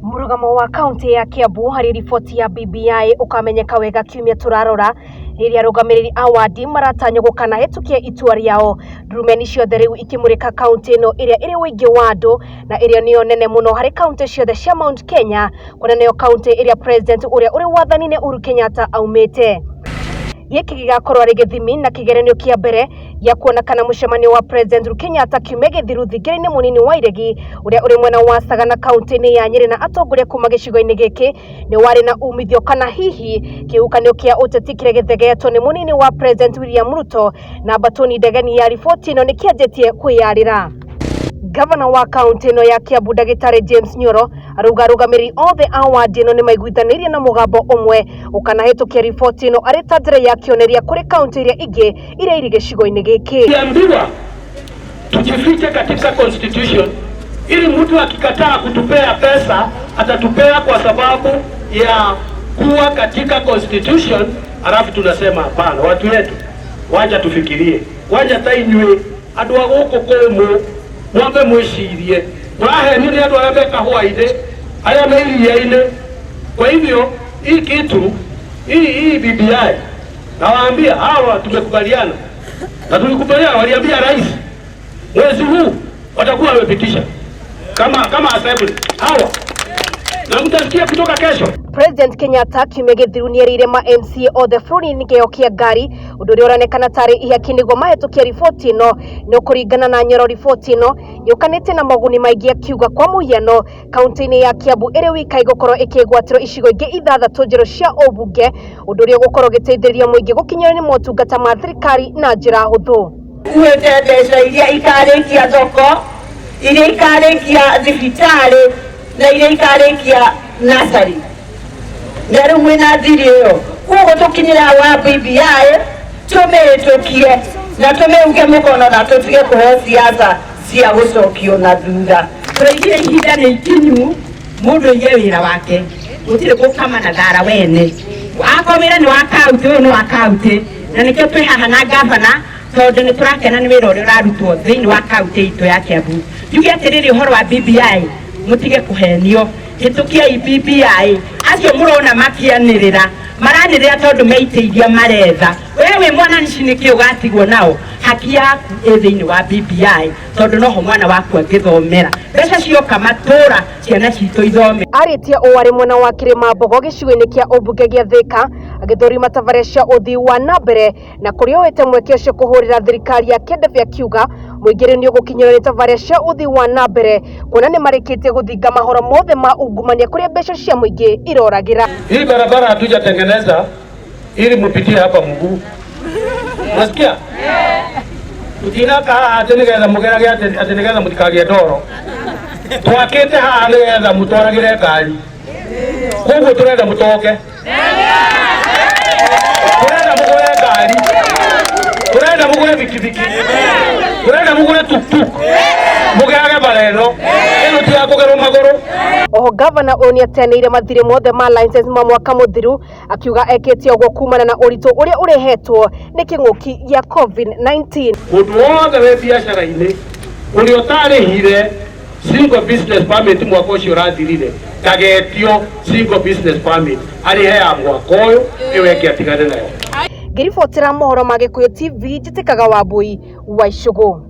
Mũrũgamo wa kaunti ya Kiambu harĩ riboti ya BBI ũkamenyeka wega kiumia tũrarora rĩrĩa arũgamĩrĩri a wadi maratanywo gũkanahĩtũkia itua rĩao. Ndurumeni ciothe rĩu ikĩmũrĩka kaunti ĩno ĩrĩa ĩrĩ ũingĩ wa andũ na ĩrĩa nĩyo nene mũno harĩ kaunti ciothe cia Mount Kenya, kuona nĩyo kaunti ĩrĩa president ũrĩa ũrĩ wathani-inĩ Uhuru Kenyatta aumĩte. Gĩkĩ gĩgakorwo arĩ gĩthimi na kĩgeranio kĩa mbere gĩa kuona kana mũcemanio wa President Uhuru Kenyatta kiumia gĩthiru thingira-inĩ mũnini wa Iregi ũrĩa ũrĩ mwena wa Sagana kaunti-inĩ ya Nyĩrĩ na atongoria kuma gĩcigo-inĩ gĩkĩ nĩ warĩ na umithio kana hihi kĩhuhũkanio kĩa ũteti kĩrĩa gĩthegetwo nĩ mũnini wa President William Ruto na Mbatuni Ndegeni ya riboti ĩno nĩkĩanjĩtie kwĩyarĩra. Gavana wa kaunti ĩno ya Kiambu Ndagĩtarĩ James Nyoro arauga arũgamĩrĩri othe a wadi ĩno nĩmaiguithanĩirie na mũgambo ũmwe ũkanahĩtũkia riboti ĩno arĩ ta njĩra ya kĩonereria kũrĩ kaunti iria ingĩ iria irĩ gĩcigo-inĩ gĩkĩ. Tuliambiwa tujifiche katika constitution ili mtu akikataa kutupea pesa atatupea kwa sababu ya kuwa katika constitution, alafu tunasema hapana, watu wetu wacha tufikirie, wacha ta inyuĩ andũ a gũkũ kũmũ mwambe mwĩcirie mũrahenio nĩ andũ arĩa me kahũa-inĩ arĩa me iria-inĩ. Kwa hivyo hii kitu hii BBI nawaambia hawa, tumekubaliana na tulikubaliana, waliambia rais mwezi huu watakuwa wamepitisha kama assembly hawa, na mtasikia kutoka kesho. President Kenyatta kiumia gĩthiru nĩerĩire ma MCA othe bũrũri-inĩ kĩheo kĩa ngari ũndũ ũrĩa ũronekana tarĩ ihaki nĩguo mahĩtũkie riboti ĩno. No kũringana na Nyoro, riboti ĩno yũkanĩte na moguni maingĩ, akiuga kwa mũhiano kaunti-inĩ ya Kiambu ĩrĩ wika ĩgũkorwo ĩkĩgwatĩrwo icigo ingĩ ithathatũ njerũ cia ũmbunge, ũndũ ũrĩa ũgũkorwo ũgĩteithĩrĩria mũingĩ gũkinyĩrwo nĩ motungata ma thirikari na njĩra hũthũ. Kuĩte mbeca iria ikarĩkia thoko, iria ikarĩkia thibitarĩ na iria ikarĩkia nasari, na rĩu mwĩna thiri ĩyo. Koguo tũkinyĩra wa BBI tũmĩhĩtũkie na tũmĩunge mũkono na tũtige kũheo siasa cia gũcokio na thutha. Tũraigire ihinda nĩ ikinyu mũndũ aige wĩra wake, gũtirĩ gũkama na thara wene. Akorwo wĩra nĩ wa kaunti, ũyũ nĩ wa kaunti, na nĩkĩo twĩ haha na gavana, tondũ nĩ tũrakena nĩ wĩra ũrĩa ũrarutwo thĩinĩ wa kaunti itũ ya Kiambu. Njuge atĩrĩrĩ, ũhoro wa BBI, mũtige kũhenio, hĩtũkiai BBI. Acio mũrona makĩanĩrĩra maranĩrĩra tondũ me itĩ iria maretha. We wĩ mwananchi, nĩkĩ ũgatigwo nao? Haki yaku ĩ thĩinĩ wa BBI, tondũ noho mwana waku angĩthomera, mbeca cioka matũra ciana citũ ithome. Arĩtie ũũ arĩ mwena wa Kĩrĩma Mbogo gĩcigo-inĩ kĩa ũmbunge gĩa Thĩka agĩthũrima tabarĩra cia ũthii wa na mbere na kũrĩa oete mweke ũcio kũhũrĩra thirikari ya kĩndebe, akiuga mũingĩ rĩu nĩ ũgũkinyĩrwo nĩ tabarĩra cia ũthii wa na mbere kuona nĩ marĩkĩtie gũthinga mahoro mothe ma ungumania kũrĩa mbeca cia mũingĩ iroragĩra. Hii barabara hatujatengeneza ili mupitie hapa mguu. Nasikia? Tutinaka haha atĩ nĩgetha mũgerage atĩ nĩgetha mũtikagĩe ndoro. Twakĩte haha nĩgetha mũtwaragĩre ngari. Koguo tũrenda mũtoke. Tũrenda mũgũre ngari. Tũrenda mũgũre bikibiki. Tũrenda mũgũre tuktuk. Mũgerage bara ĩno. Ĩno ti ya kũgerwo magũrũ. Oho gavana ũyũ nĩateanĩire mathirĩ mothe ma license ma mwaka mũthiru, akiuga ekĩte ũguo kumana na ũritũ ũrĩa ũrehetwo nĩ kĩng'ũki gĩa COVID-19. Mũndũ wothe wĩ biacara-inĩ ũrĩa ũtarĩhire single business permit mwaka ũcio ũrathirire ndagetio single business permit, arĩhe ya mwaka ũyũ, ĩyo ĩngĩ atigane nayo. Ngĩribotera mohoro ma Gĩkũyũ TV, njĩtĩkaga Wambui wa Icũgũ.